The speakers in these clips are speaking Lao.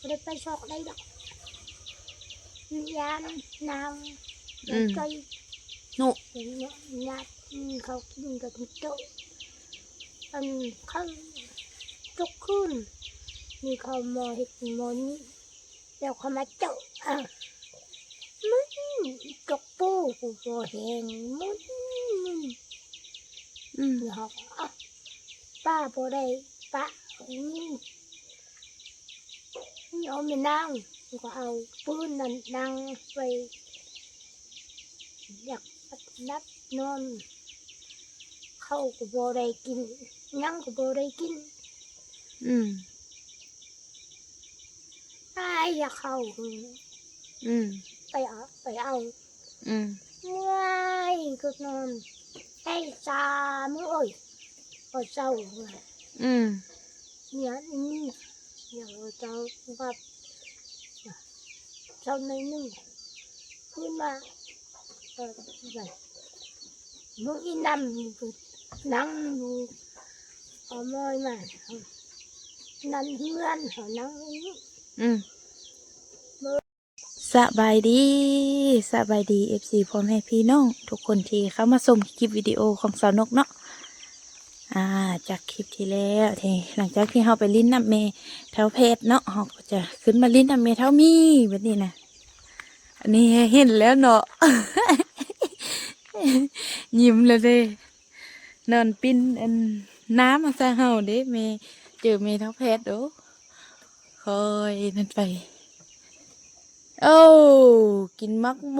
ບໍ່ໄດ້ໄປຊອກໃດດອກ ຢ້ານນາງ ອືມ ໄປ ໂນະ ຍາດ ອືມ ເຂົາກິນກັນໂຕະ ອັນ ເຂົາ ທຸກຄືນ ມີເຂົາໝໍເຮັດໝໍນີ້ ແລ້ວເຂົາມາເຈາະ ອາ ມັນ ອີກະປູກບໍ່ແຮງ ມຶນ ມຶນ ອືມ ເຮົາກໍ ອາ ປາບໍ່ໄດ້ ປາ ອືມ ເອົາແມ່ນາງ ກໍເອົາປືນນັ້ນນາງໄປ ຢາກຫຼັບນອນ ເຂົ້າກໍບໍ່ໄດ້ກິນ ຫຍັງກໍບໍ່ໄດ້ກິນ ອືມ ອ້າຍຢາກເຂົ້າ ອືມ ໄປເອົາ ໄປເອົາ ອືມ ເມື່ອຍກໍນອນ ໄດ້ສາມມື້ ໂອ້ຍ ກໍເຊົາ ອືມ ເນຍ ນີ້ ດຽວເຈົ້າວ່າ ເຊົ້າໜ້ອຍໜຶ່ງ ຄືນມາ ເອີ ເບິ່ງອີ່ນຳ ນັ່ງຢູ່ ເອົາໝໍຍມາ ນັ່ງເຮືອນ ເຮົານັ່ງຢູ່ ອືມ ສະບາຍດີ ສະບາຍດີ ເອັຟຊີ ພໍ່ແມ່ພີ່ນ້ອງທຸກຄົນທີ່ເຂົ້າມາຊົມຄລິບວິດີໂອຂອງສາວນົກເນາະ. ອ່າ ຈາກຄລິບທີ່ແລ້ວ ທີ່ ຫຼັງຈາກທີ່ເຮົາໄປຫຼິ້ນນຳແມ່ເຖົ້າແພດເນາະ ເຮົາກໍຈະຂຶ້ນມາຫຼິ້ນນຳແມ່ເຖົ້າມີ ບັດນີ້ນະ ອັນນີ້ເຫັນແລ້ວເນາະ ຍິ້ມແລ້ວເດ້ ນອນປິ່ນອັນນ້ຳມາໃສ່ເຮົາເດ້ ແມ່ ເຈີແມ່ເຖົ້າແພດ ໂອ້ ຄ່ອຍນັ້ນໄປ ໂອ້ ກິນໝາກໂມ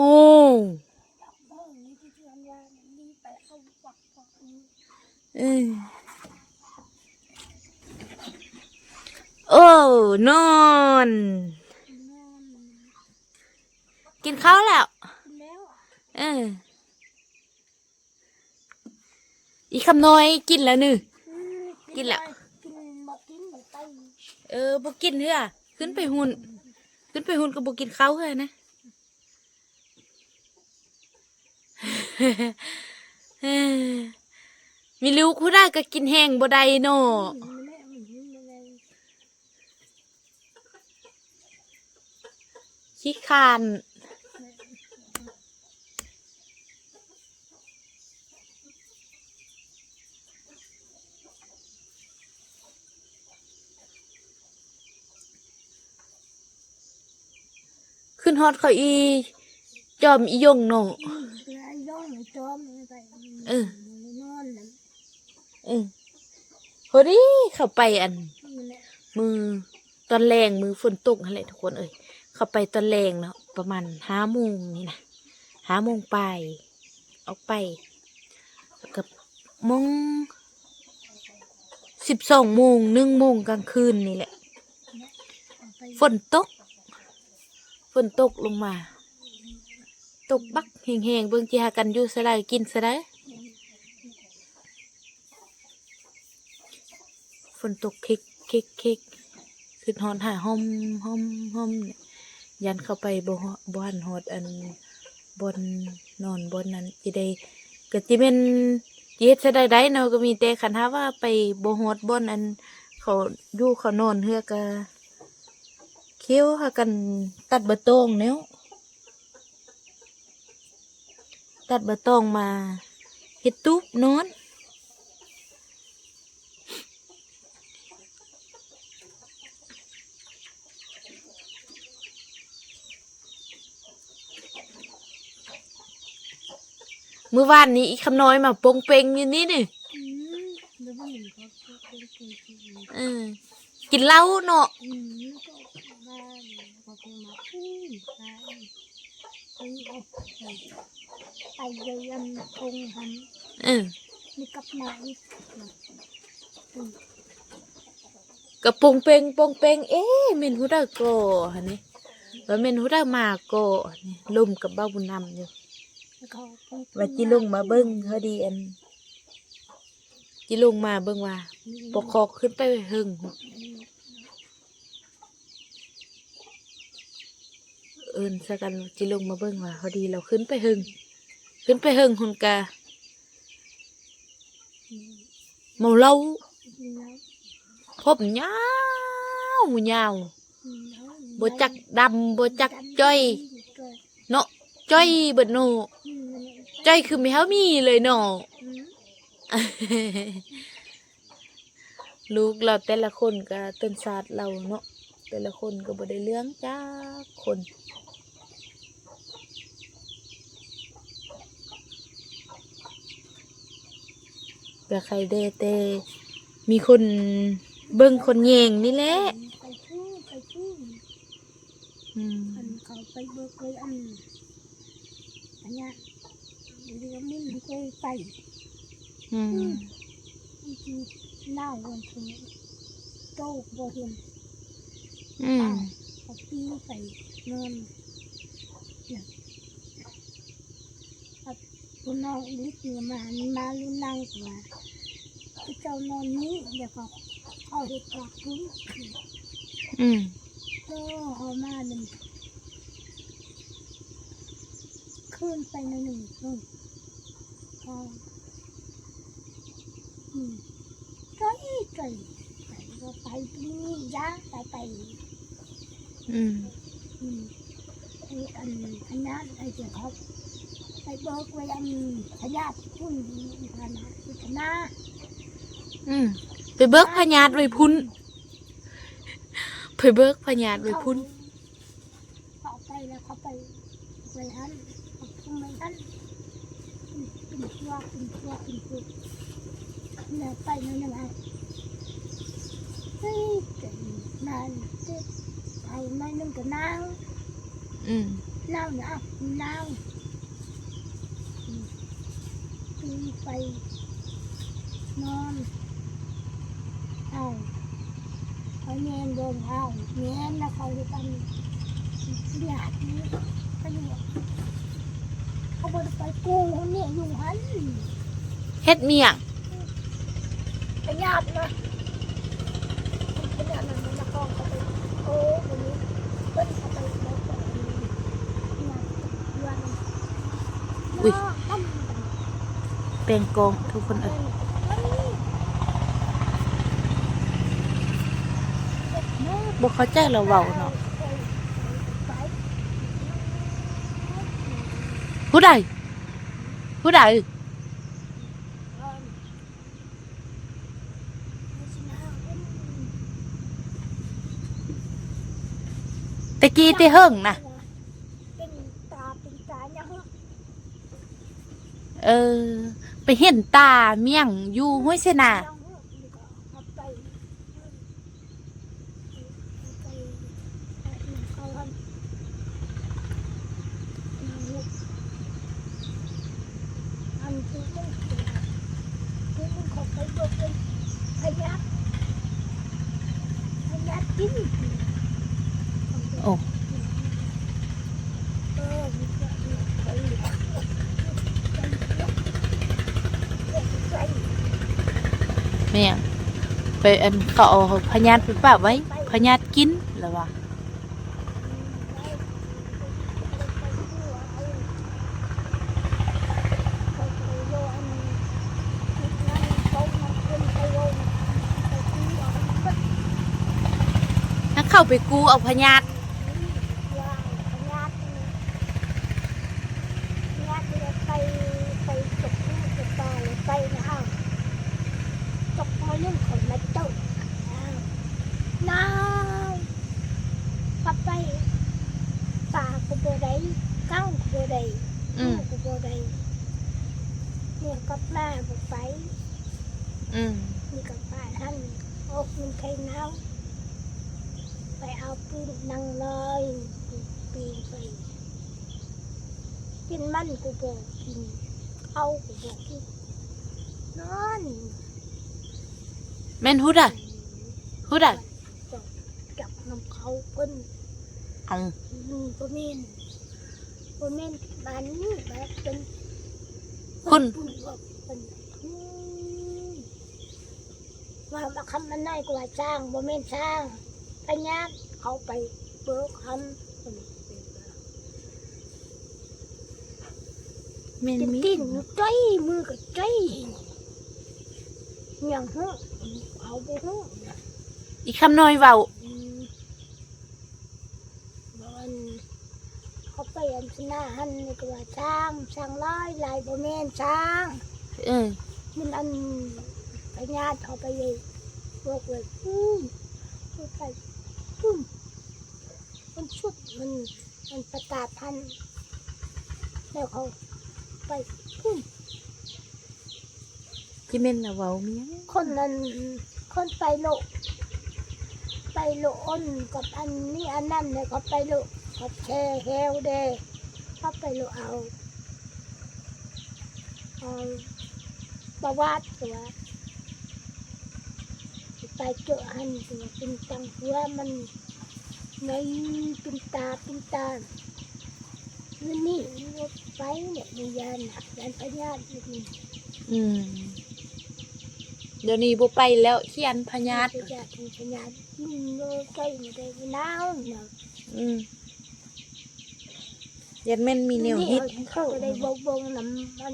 ເອີ ໂອ້ ນອນ ກິນເຂົ້າແລ້ວ ເອີ ອີຄຳນ້ອຍກິນແລ້ວນີ້ ອືມ ກິນແລ້ວ ກິນບໍ່ກິນ ເອີ ບໍ່ກິນເທື່ອ ຂຶ້ນໄປຫຸ້ນ ຂຶ້ນໄປຫຸ້ນກໍບໍ່ກິນເຂົ້າເທື່ອນະ. ມີລູກຜູ້ໃດກໍກິນແຮງບໍ່ໄດ້ເນາະ ຂີ້ຄ້ານ. ຂຶ້ນຮອດເຂົາອີ່ຈອມອີ່ຢົງເນາະ ອືມ ເອີ ເອີ ພໍດີເຂົ້າໄປອັນ ມື້ຕອນແລງ ມື້ຝົນຕົກຫັ້ນແຫຼະທຸກຄົນເອີຍ ເຂົ້າໄປຕອນແລງເນາະ ປະມານຫ້າໂມງນີ້ນະ ຫ້າໂມງປາຍ ອອກໄປ ກັບໂມງ ສິບສອງໂມງ ໜຶ່ງໂມງກາງຄືນນີ້ແຫຼະ ຝົນຕົກ ຝົນຕົກລົງມາ ຕົກບັກແຮງໆ ເບິ່ງຊິຫາກັນຢູ່ຊະໃດ ກິນຊະໃດ. ຝົນຕົກເຄັກໆໆ ຂຶ້ນຮອດຫາຮ່ອມໆໆ ຢ້ານເຂົ້າໄປບໍ່ຮອດ ບໍ່ທັນຮອດອັນ ບ່ອນນອນບ່ອນນັ້ນ ຊິໄດ້ ກໍຊິແມ່ນ ຊິເຮັດຊະໃດໄດ້ເນາະ ກໍມີແຕ່ຄັນຖ້າວ່າໄປບໍ່ຮອດບ່ອນອັນ ເຂົາຢູ່ເຂົານອນເທື່ອ ກໍ ເຂົາຫາກັນຕັດໃບຕອງແລ້ວ ຕັດໃບຕອງມາເຮັດຕູບນອນ. ມື້ວານນີ້ອີຄຳນ້ອຍມາໂປ່ງເປ່ງຢູ່ນີ້ນີ້ ອືມ ແລ້ວມັນກໍ ເອີ ກິນເຫຼົ້າເນາະ ອືມ ກໍວ່າ ກໍເພິ່ນມາ ອືມ ໄປ ໄປ ໄປເດີ່ນທົ່ງຫັ້ນ ເອີ ນີ້ກັບມາອີກ ອືມ ກໍໂປ່ງເປ່ງ ໂປ່ງເປ່ງ ເອ ແມ່ນຜູ້ໃດກໍຫັ້ນນີ້ ວ່າແມ່ນຜູ້ໃດມາກໍຫັ້ນນີ້ ລົມກັບເບົາບຸນນຳຢູ່ ວ່າຊິລົງມາເບິ່ງ ພໍດີອັນ ຊິລົງມາເບິ່ງວ່າ ອືມ ປກຄອກຂຶ້ນໄປເທິງ ອືມ ເອີ້ນຊະກັນ ຊິລົງມາເບິ່ງວ່າ ພໍດີລາວຂຶ້ນໄປເທິງ ຂຶ້ນໄປເທິງພຸ້ນກະ ເມົາເຫຼົ້າ ເມົາເຫຼົ້າ ຜົມຍາວ ຍາວ ອືມ ບໍ່ຈັກດຳ ບໍ່ຈັກຈ້ອຍເນາະ, ຈ້ອຍເບິດເນາະ, ຈ້ອຍຄືແມ່ເຮົາມີເລີຍເນາະ. ລູກລາວແຕ່ລະຄົນກໍຕົນຊາດລາວເນາະ, ແຕ່ລະຄົນກໍບໍ່ໄດ້ເລື່ອງຈັກຄົນ. ກໍໃຄແດ່ແຕ່ມີຄົນເບິ່ງຄົນແຍງນີ້ແຫຼະ. ອືມ ອັນເຂົາໄປເບີກໄວ້ອັນ ອັນເນີ້ຍ ເດືອນນີ້ເຄີຍໄປ. ອືມ ອືມ ອີທີ່ລາວວັນເທີໂຕກບໍ່ເຫັນ. ອືມ ເຂົາປີນໄປນອນ ຜູ້ນ້ອງອີລິກນີ້ມາ ມາລຸນນັ່ງວ່າ ຄືເຈົ້ານອນນີ້ ແລ້ວກໍເຂົາເຮັດພາກພື້ນ. ອືມ ກໍເອົາມານັ້ນ ຄືນໄປໜ້ອຍໜຶ່ງ. ອືມ ອືມ ໄກ ໄກ ໄປ ໄປ ໄປ ໄປ ອືມ ອືມ ໄອ້ອັນ ພະຍາດ ໄອ້ເຈົ້າເຂົາໄປເບີກໄວ້ອັນພະຍາດພຸ້ນ ພະຍາດ ພະຍາດ. ອືມ ໄປເບີກພະຍາດໄວ້ພຸ້ນ ໄປເບີກພະຍາດໄວ້ພຸ້ນ. ເຂົາໄປແລ້ວ ເຂົາໄປ ໄປຫັ້ນ ເຂົາໄປຫັ້ນ ເປັນ ເປັນຕົວ ເປັນຕົວ ເປັນຕົວ ແລ້ວໄປນັ້ນນະ ເຮີ້ຍ ນານ ເຈັບ ເອົາໜ້ອຍໜຶ່ງກໍໜາວ. ອືມ ໜາວນະ ໜາວ. ອືມ ຕີໄປນອນ ເອົາ ເອົາແຍງເບິ່ງ ເອົາແຍງ ແລ້ວເຂົາເຮັດອັນ ຢາດນີ້ ເຂົາຢູ່ ເຂົາບໍ່ໄດ້ໄປກູ້ຄົນນີ້ຢູ່ຫັ້ນ. ເຮັດເມຍງ? ໄປຢາດນະ ໄປຢາດນະ ມັນນະຄອນເຂົາໄປ ໂອ້ ບໍ່ມີ ເພິ່ນເຂົາໄປ ອຸ້ຍ ແປ້ງກອງທຸກຄົນເອີຍ. ບໍ່ເຂົ້າໃຈລາວເວົ້າເນາະ. ຜູ້ໃດ? ຜູ້ໃດ? ແຕ່ກີ້ແຕ່ເຫິງນະ. ເປັນຕາ ເປັນຕາຫຍັງ? ເອີ ໄປເຫັນຕາມຽງຢູ່ຫ້ວຍເສນາ. ອັນທີ່ມັນ ທີ່ມັນເຂົ້າໄປບໍ່ເປັນພະຍາດ ພະຍາດກິນ. ໂອ້ ແມ່ນ ໄປອັນ ເຂົາເອົາພະຍາດໄປປະໄວ້ ພະຍາດກິນລະວ່າ. ຖ້າເຂົາໄປກູ້ເອົາພະຍາດ ໄປ ໄປຕົກ ໄປ ໄປນະ ຕົກມາເລື່ອງຂອງນາໂຕ ນາວ ກັບໄປ ປາກໍບໍ່ໄດ້ ເກົ້າກໍບໍ່ໄດ້ ອືມ ຢູ່ກໍບໍ່ໄດ້ ເມື່ອກັບມາບໍ່ໄປ ອືມ ນີ້ກໍປາຫັ້ນ ອອກມັນໄຄນາວ ໄປເອົາປືນນັ່ງລອຍ ປີນໄປ ກິນມັນກໍບໍ່ກິນ ເຂົ້າກໍບໍ່ກິນ ນອນ. ແມ່ນຜູ້ໃດ? ຜູ້ໃດ? ຈັບນຳເຂົາເພິ່ນ ເອົາ ອືມ ບໍ່ແມ່ນ ບໍ່ແມ່ນບ້ານນີ້ ແບບເປັນ ຄົນ ເພິ່ນ ເພິ່ນ ອືມ ວ່າ ວ່າຄຳອັນໃດກໍວ່າຊ້າງ ບໍ່ແມ່ນຊ້າງ ພະຍາດ ເຂົາໄປເບີກຄຳ ເພິ່ນ ແມ່ນ ຕີນ ມີ ຕີນກໍຈ່ອຍ ມືກໍຈ່ອຍ ຫຍັງຫື ເຮົາບໍ່ຮູ້ ອີຄຳນ້ອຍເວົ້າ ອືມ ອັນຊະນະຫັ້ນກໍວ່າຊ້າງ ຊ້າງຫຼາຍ ຫຼາຍ ບໍ່ແມ່ນຊ້າງ ເອີ ມັນອັນພະຍາດເຮົາໄປເລີຍ ບອກໄວ້ພຸ້ນ ໄປພຸ້ນ ມັນສຸດ ມັນ ມັນປະກາດຫັ້ນ ແລ້ວເຂົາໄປພຸ້ນ. ຊິແມ່ນລາວເວົ້າມີຫຍັງ ຄົນນັ້ນ ຄົນໄປໂລະ ໄປໂລະອົນກັບອັນນີ້ອັນນັ້ນແລ້ວກໍໄປໂລະກັບແຊ່ແຫ້ວເດ້ ເຂົາໄປໂລະເອົາ ເອົາປະຫວັດຕົວະ ໄປເຈີອັນຕົວະ ເປັນຕັງຫົວມັນ ໃນປິ່ນຕາ ປິ່ນຕາ ມື້ນີ້ບໍ່ໄປແຫຼະ ຢ້ານນະ ຢ້ານພະຍາດຢູ່ນີ້ ອືມ ດຽວນີ້ບໍ່ໄປແລ້ວ ຢ້ານພະຍາດ ຢ້ານພະຍາດ ອືມ ບໍ່ໄປບໍ່ໄດ້ ໜາວນະ ອືມ ຢ້ານແມ່ນມີແນວເຮັດ ເຂົາກໍໄດ້ເວົ້າເບິ່ງນຳ ອັນ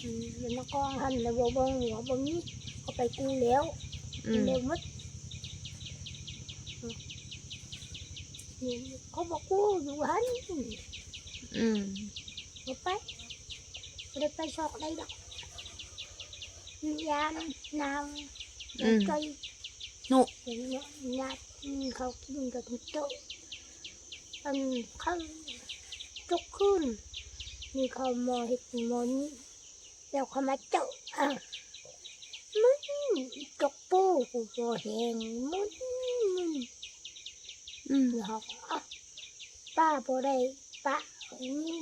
ອືມ ຢູ່ນະຄອນຫັ້ນແຫຼະ ບໍ່ເບິ່ງ ບໍ່ເບິ່ງນີ້ ເຂົາໄປກູ້ແລ້ວ ອືມ ແລ້ວໝົດ ນີ້ ເຂົາບໍ່ກູ້ຢູ່ຫັ້ນ ອືມ ບໍ່ໄປ ບໍ່ໄດ້ໄປຊອກໃດດອກ ຢ້ານນາງ ອືມ ໃຈ ເນາະ ເຫັນເນາະ ຍາດ ອືມ ເຂົາກິນກໍເຈົ້າ ອັນ ເຂົາຈົກຄືນ ນີ້ເຂົາໝໍເຮັດໝໍນີ້ ແລ້ວເຂົາມາເຈົ້າ ອ້າວ ມັນຈົກປູ ກູບໍ່ແຮງ ມັນ ມັນ ອືມ ແລ້ວເຮົາກໍ ອ້າວ ປ້າບໍ່ໄດ້ປະ ອືມ ນີ້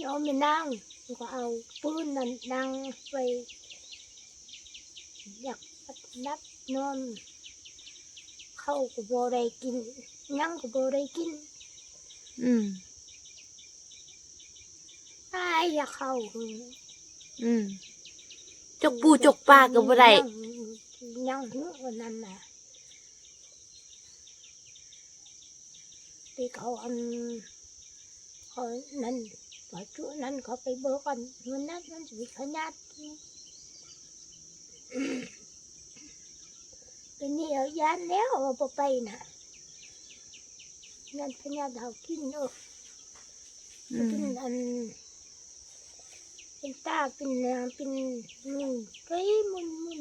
ເອົາແມ່ນາງ ແລ້ວກໍເອົາປືນນັ້ນນັ່ງໄວ້ ຢາກຫຼັບນອນ ເຂົ້າກໍບໍ່ໄດ້ກິນ ຫຍັງກໍບໍ່ໄດ້ກິນ ອືມ ຕາຍຢາກເຂົ້າ ອືມ ຈົກປູຈົກປາກໍບໍ່ໄດ້ ຍັງ ຍັງຫືອອັນນັ້ນນະ ທີ່ເຂົາອັນ ເຂົານັ້ນ ປະຈຸນັ້ນເຂົາໄປເບີກອັນ ມື້ນັ້ນມັນຊິມີພະຍາດ ເປັນນີ້ເອົາຢ້ານແລ້ວ ເອົາບໍ່ໄປນະ ຢ້ານພະຍາດເຮົາກິນ ເອີ ອືມ ເປັນອັນ ເປັນຕາເປັນນາເປັນ ອືມ ໄປໝຸ່ນ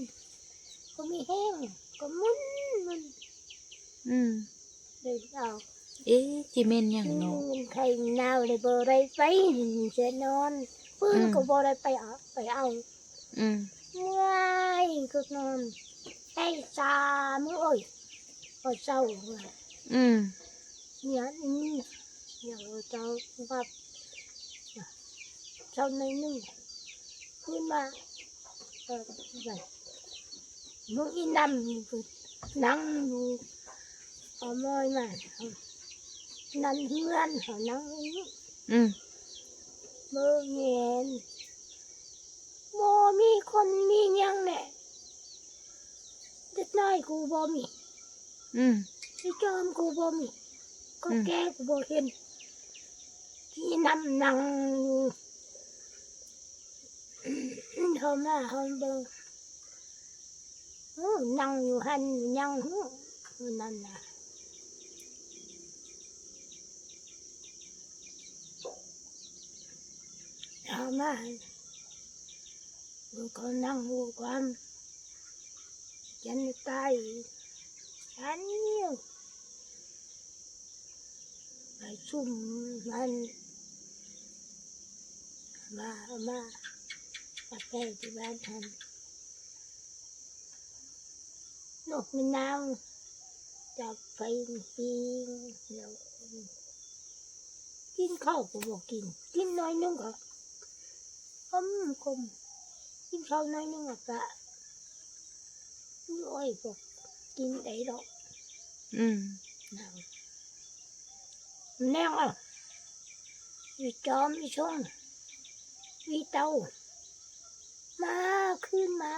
ໆ ກໍມີແຮງ ກໍໝຸ່ນໆ ອືມ ເລີຍເອົາ ເອ ຊິແມ່ນຫຍັງເນາະ ມີເງິນໄຂນາວເລີຍບໍ່ໄດ້ໄປ ຈະນອນ ປືນ ອືມ ກໍບໍ່ໄດ້ໄປເອົາ ໄປເອົາ ອືມ ເມື່ອຍກໍນອນ ໄດ້ສາມມື້ ໂອ້ຍ ກໍເຊົາ ອືມ ເນຍ ອືມ ເນຍ ເຈົ້າ ແບບ ເຊົາໜ້ອຍໜຶ່ງ ຄືນມາ ເອີ ເບິ່ງອີ່ນຳ ນັ່ງຢູ່ ເອົາໝອຍມາ ນັ່ງເຮືອນ ເຮົານັ່ງຢູ່ ອືມ ເບິ່ງແຍງ ບໍ່ມີຄົນມີຫຍັງແຫຼະ ເດັກນ້ອຍກໍບໍ່ມີ ອືມ ອີຈອມກໍບໍ່ມີ ເຖົ້າແກ່ກໍບໍ່ເຫັນ ອືມ ອີ່ນຳນັ່ງຢູ່ ເຂົ້າມາເຮົາເບິ່ງ ເອີ ນັ່ງຢູ່ຫັ້ນ ຍັງຫື້ ນັ້ນນະ ເຮົາມາ ເຂົານັ່ງຮູ້ຄວາມ ຈັນຕາຍ ອັນນີ້ ໄປຊຸມມັນ ມາ ມາ ມາແຕ່ທີ່ບ້ານຫັ້ນ ນົກແມ່ນນາງ ຈັບໄຟປີ້ງ ແລ້ວ ກິນເຂົ້າກໍບໍ່ກິນ ກິນໜ້ອຍໜຶ່ງກໍ ອືມ ກົມ ກິນເຂົ້າໜ້ອຍໜຶ່ງກໍ ໂອ້ຍ ບໍ່ກິນໄດ້ດອກ ອືມ ແນວ ອີຈອມ ອີຊົງ ອີເຕົ່າ ມາ ຄືນມາ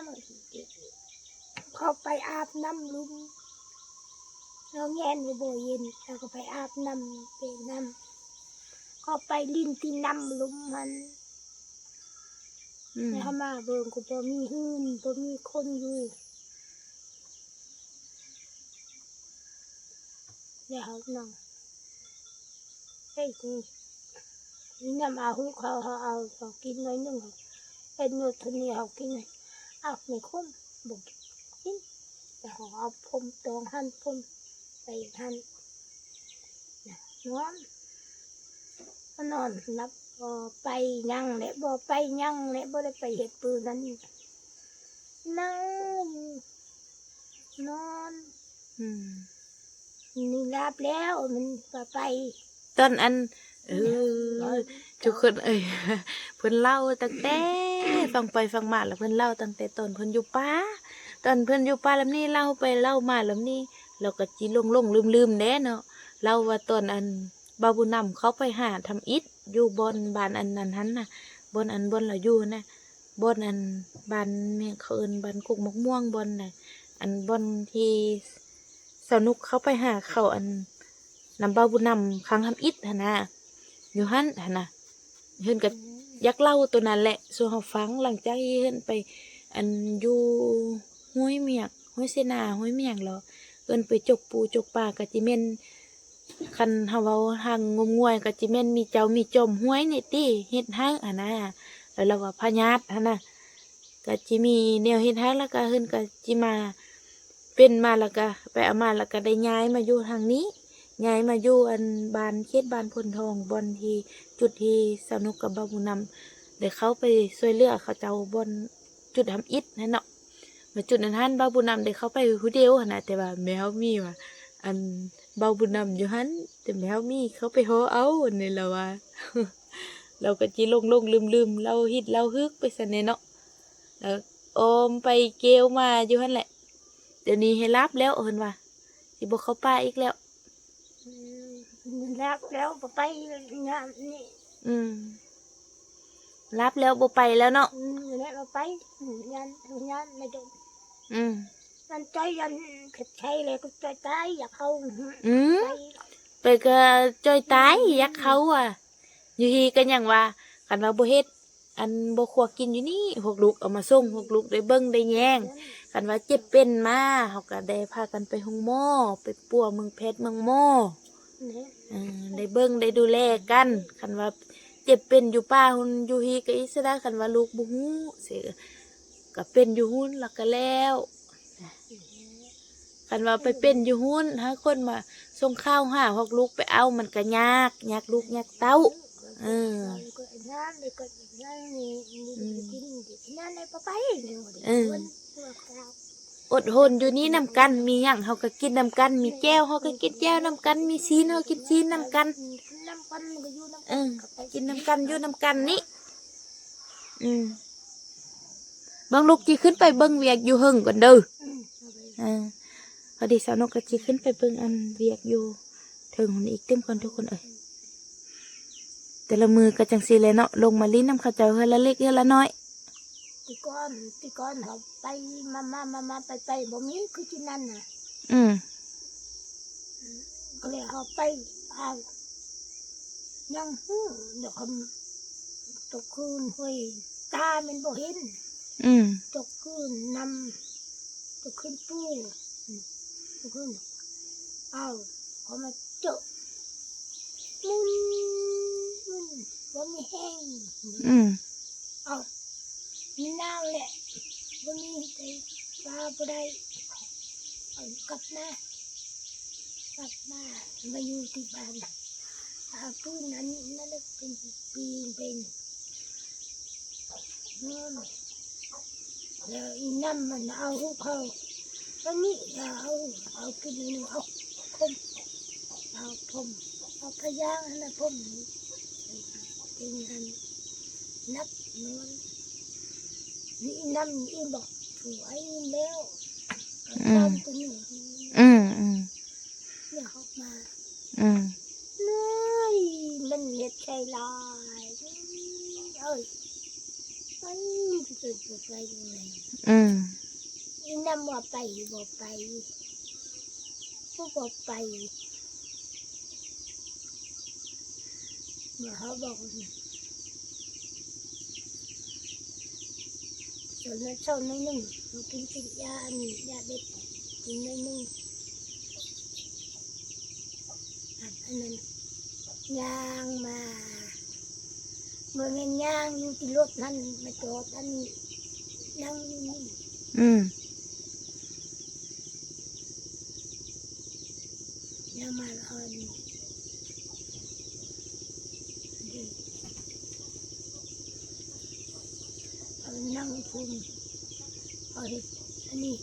ເຂົ້າໄປອາບນ້ຳລຸ່ມ ລາວແງນກໍບໍ່ເຫັນ ລາວກໍໄປອາບນ້ຳ ເປັນນ້ຳ ເຂົ້າໄປຫຼິ້ນທີ່ນ້ຳລຸ່ມຫັ້ນ ອືມ ແລ້ວເຮົາມາເບິ່ງກໍບໍ່ມີເຮືອນ ບໍ່ມີຄົນຢູ່ ແລ້ວເຮົານັ່ງ ເຮັດນີ້ ນ້ຳອາຫຸເຮົາ ເຮົາເອົາ ເຮົາກິນໜ້ອຍໜຶ່ງ ເຮັດໂນດໂທນີ້ເຮົາກິນ ເອົາ ແມ່ຄົມ ບໍ່ກິນ ແລ້ວເຮົາເອົາຜົມຕອງຫັ້ນຜົມ ໄປຫັ້ນ ນອນ ນອນຫຼັບ ບໍ່ໄປຫຍັງແຫຼະ ບໍ່ໄປຫຍັງແຫຼະ ບໍ່ໄດ້ໄປເຮັດປືນນັ້ນ ນັ່ງ ນອນ ອືມ ນີ້ຫຼັບແລ້ວ ມັນກໍໄປ ຕອນອັນ ເອີ ນອນ ທຸກຄົນເອີຍ ເພິ່ນເລົ່າຕັ້ງແຕ່ ຟັງໄປຟັງມາ ແລ້ວເພິ່ນເລົ່າຕັ້ງແຕ່ຕອນເພິ່ນຢູ່ປ່າ ຕອນເພິ່ນຢູ່ປ່າລຳນີ້ ເລົ່າໄປເລົ່າມາລຳນີ້ ລາວກໍຈິຫຼົງໆລືມໆແດ່ເນາະ ເລົ່າວ່າຕອນອັນ ບ່າວບຸນນຳເຂົ້າໄປຫາທຳອິດຢູ່ບ່ອນ ບ້ານອັນນັ້ນຫັ້ນນະ ບ່ອນອັນ ບ່ອນລາວຢູ່ຫັ້ນນະ ບ່ອນອັນ ບ້ານຫຍັງເຂົາເອີ້ນ ບ້ານກົກໝາກມ່ວງ ບ່ອນໃດ ອັນ ບ່ອນທີ່ສາວນົກເຂົ້າໄປຫາເຂົ້າອັນ ນຳບ່າວບຸນນຳຄັ້ງທຳອິດຫັ້ນນະ ຢູ່ຫັ້ນຫັ້ນນະ ເພິ່ນກໍຢາກເລົ່າໂຕນັ້ນແຫຼະສູ່ເຮົາຟັງ ຫຼັງຈາກທີ່ເພິ່ນໄປ ອັນ ຢູ່ຫ້ວຍໝຽກ ຫ້ວຍເສນາ ຫ້ວຍໝຽກເລາະ ເພິ່ນໄປຈົກປູຈົກປາ ກໍຊິແມ່ນ ຄັນເຮົາເວົ້າທາງງົມງວາຍກໍຊິແມ່ນມີເຈົ້າມີຈອມຫ້ວຍນີ້ຕິເຮັດໃຫ້ຫັ້ນນະ ແລ້ວລາວວ່າພະຍາດຫັ້ນນະ ກໍຊິມີແນວເຮັດໃຫ້ ແລ້ວກໍເພິ່ນກໍຊິມາ ເປັນມາ ແລ້ວກໍໄປເອົາມາ ແລ້ວກໍໄດ້ຍ້າຍມາຢູ່ທາງນີ້ ຍ້າຍມາຢູ່ອັນ ບ້ານ ເຂດບ້ານໂພນທອງ ບ່ອນທີ່ ຈຸດທີ່ສາວນົກກັບບ່າວບຸນນຳໄດ້ເຂົ້າໄປຊ່ວຍເຫຼືອເຂົາເຈົ້າ ບ່ອນຈຸດທຳອິດຫັ້ນເນາະ ມາຈຸດນັ້ນຫັ້ນ ບ່າວບຸນນຳໄດ້ເຂົ້າໄປຜູ້ດຽວຫັ້ນນະ ແຕ່ວ່າແມ່ເຮົາມີວ່າ ອັນ ບ່າວບຸນນຳຢູ່ຫັ້ນ ແຕ່ແມ່ເຮົາມີເຂົ້າໄປຫໍ່ເອົາ ອັນນີ້ລາວວ່າ ລາວກໍຈິຫຼົງໆລືມໆ ເລົ່າຮິດເລົ່າຮຶກໄປຊັ້ນແຫຼະເນາະ ແລ້ວອ້ອມໄປກ່ຽວມາຢູ່ຫັ້ນແຫຼະ ດຽວນີ້ໃຫ້ຫຼັບແລ້ວເພິ່ນວ່າ ຊິບໍ່ເຂົ້າປ່າອີກແລ້ວ ອືມ ຫຼັບແລ້ວບໍ່ໄປງານນີ້ ອືມ ຫຼັບແລ້ວບໍ່ໄປແລ້ວເນາະ ອືມ ແລ້ວບໍ່ໄປ ອືມ ຢ້ານ ຢ້ານແມ່ຕົນ ອືມ ມັນຈ່ອຍ ຢ້ານເຂດໄຊແລ້ວກໍຈ່ອຍຕາຍ ຢາກເຂົ້າ ອືມ ໄປ ໄປກໍຈ່ອຍຕາຍ ຢາກເຂົ້າອະ ຢູ່ຮີກໍຍັງວ່າ ຄັນວ່າບໍ່ເຮັດ ອັນບໍ່ຄົວກິນຢູ່ນີ້ ພວກລູກເອົາມາສົ່ງ ພວກລູກໄດ້ເບິ່ງໄດ້ແຍງ ຄັນວ່າເຈັບເປັນມາ ເຮົາກໍໄດ້ພາກັນໄປໂຮງໝໍ ໄປປົວເບິ່ງແພດເບິ່ງໝໍ ເອີ ໄດ້ເບິ່ງໄດ້ດູແລກັນ ຄັນວ່າເຈັບເປັນຢູ່ປ່າພຸ້ນ ຢູ່ພີ້ກໍອີກຊະດາ ຄັນວ່າລູກບໍ່ຮູ້ ກໍເປັນຢູ່ພຸ້ນ ແລ້ວກໍແລ້ວ. ຄັນວ່າໄປເປັນຢູ່ພຸ້ນ ຫາຄົນມາສົ່ງຂ່າວຫາພວກລູກໄປເອົາ ມັນກະຍາກ ຍາກລູກຍາກເຕົ້າ ເອີ ເອີ ອົດທົນຢູ່ນີ້ນຳກັນ ມີຫຍັງເຮົາກໍກິນນຳກັນ ມີແຈ່ວເຮົາກໍກິນແຈ່ວນຳກັນ ມີຊີ້ນເຮົາກິນຊີ້ນນຳກັນ ເອີ ກິນນຳກັນຢູ່ນຳກັນນີ້ ອືມ ເບິ່ງລູກ ຊິຂຶ້ນໄປເບິ່ງວຽກຢູ່ເທິງກ່ອນເດີ ອືມ ເອີ ພໍດີສາວນົກກໍຊິຂຶ້ນໄປເບິ່ງອັນວຽກຢູ່ເທິງພຸ້ນອີກຕື່ມກ່ອນທຸກຄົນເອີຍ ແຕ່ລະມື້ກໍຈັ່ງຊີ້ແຫຼະເນາະ ລົງມາຫຼິ້ນນຳເຂົາເຈົ້າເທື່ອລະເລັກເທື່ອລະນ້ອຍ ແຕ່ກ່ອນ ແຕ່ກ່ອນເຮົາໄປມາໆໆໆ ໄປໆ ບໍ່ມີຄືຈຸດນັ້ນນະ ອືມ ກໍເລີຍເຮົາໄປ ເອົາ ຍັງຮູ້ດອກ ຕົກຄືນຫ້ວຍຕາແມ່ນບໍ່ເຫັນ ອືມ ຕົກຄືນນຳ ຕົກຄືນປູ ຕົກຄືນ ເອົາ ເຂົາມາເຈີ ໝຸ່ນ ໝຸ່ນ ບໍ່ມີແຮງ ອືມ ເອົາ ມີນາວແຫຼະ ບໍ່ມີໃຜ ປາບໍ່ໄດ້ ເອົາກັບມາ ກັບມາ ມາຢູ່ທີ່ບ້ານ ເອົາ ພື້ນນັ້ນ ນັ້ນແຫຼະ ເປັນປີເປັນ ນອນ ແລ້ວອີ່ນຳມັນເອົາເຂົ້າ ອັນນີ້ເອົາ ເອົາກິນໜຶ່ງ ເອົາຜົມ ເອົາຜົມ ເອົາພະຍາງຫັ້ນນະ ຜົມ ກິນຫັ້ນ ນັບນອນ ນີ້ນຳອີ່ນບໍ່ ສວຍອີ່ນແລ້ວ ອືມ ຕອນຕົວນີ້ ອືມ ອືມ ເມື່ອເຮົາມາ ອືມ ເອີຍ ມັນເຮັດໃສ່ຫຼາຍ ເອີຍ ໄປ ໄປ ໄປ ໄປ ອືມ ອີ່ນຳວ່າໄປ ບໍ່ໄປ ຄືບໍ່ໄປ ເມື່ອເຮົາບອກ ສອນເຊົ້າໜ້ອຍໜຶ່ງ ເຮົາກິນ ກິນຢາ ອັນຢາເດັດ ກິນໜ້ອຍໜຶ່ງ. ອັນນັ້ນຍ່າງມາ ບໍ່ແມ່ນຍ່າງຢູ່ທີ່ລົດຫັ້ນ ມາຈອດອັນນີ້ ນັ່ງຢູ່ນີ້ ອືມ ຍັງມາເອົາອັນນີ້ ເອົານັ່ງພຸ້ນ ເອົາເຮັດອັນນີ້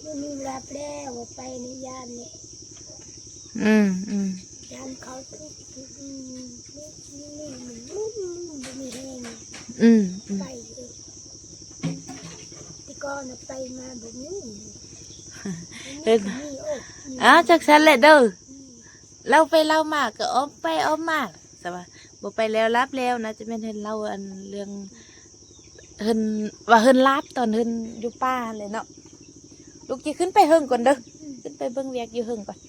ມື້ນີ້ຫຼັບແລ້ວ ບໍ່ໄປໃນຍາມນີ້ ອືມ ອືມ ຍາມເຂົາທຸກ ອືມ ບໍ່ມີແຮງ ອືມ ອືມ ໄປເລີຍ ແຕ່ກ່ອນນະໄປມາບໍ່ມີ ເອີ ບໍ່ມີ ໂອ້ ອາ ຈັກຊັ້ນແຫຼະເດີ ອືມ ລາວໄປລາວມາກໍອ້ອມໄປອ້ອມມາ ສະວ່າບໍ່ໄປແລ້ວ ຫຼັບແລ້ວ ໜ້າຈະແມ່ນເຫັນລາວ ອັນ ເລື່ອງ ເພິ່ນວ່າເພິ່ນຫຼາບຕອນເພິ່ນຢູ່ປ່າຫັ້ນແຫຼະເນາະ ລູກຊິຂຶ້ນໄປເທິງກ່ອນເດີ ຂຶ້ນໄປເບິ່ງວຽກຢູ່ເທິງກ່ອນ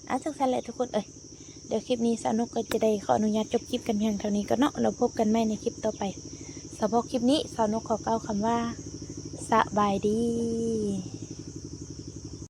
ອາ ຈັ່ງຊັ້ນແຫຼະທຸກຄົນເອີຍ ດຽວຄລິບນີ້ສາວນົກກໍຈະໄດ້ຂໍອະນຸຍາດຈົບຄລິບກັນພຽງເທົ່ານີ້ກ່ອນເນາະ ແລ້ວພົບກັນໃໝ່ໃນຄລິບຕໍ່ໄປ ສຳລັບຄລິບນີ້ສາວນົກຂໍກ່າວຄຳວ່າ ສະບາຍດີ.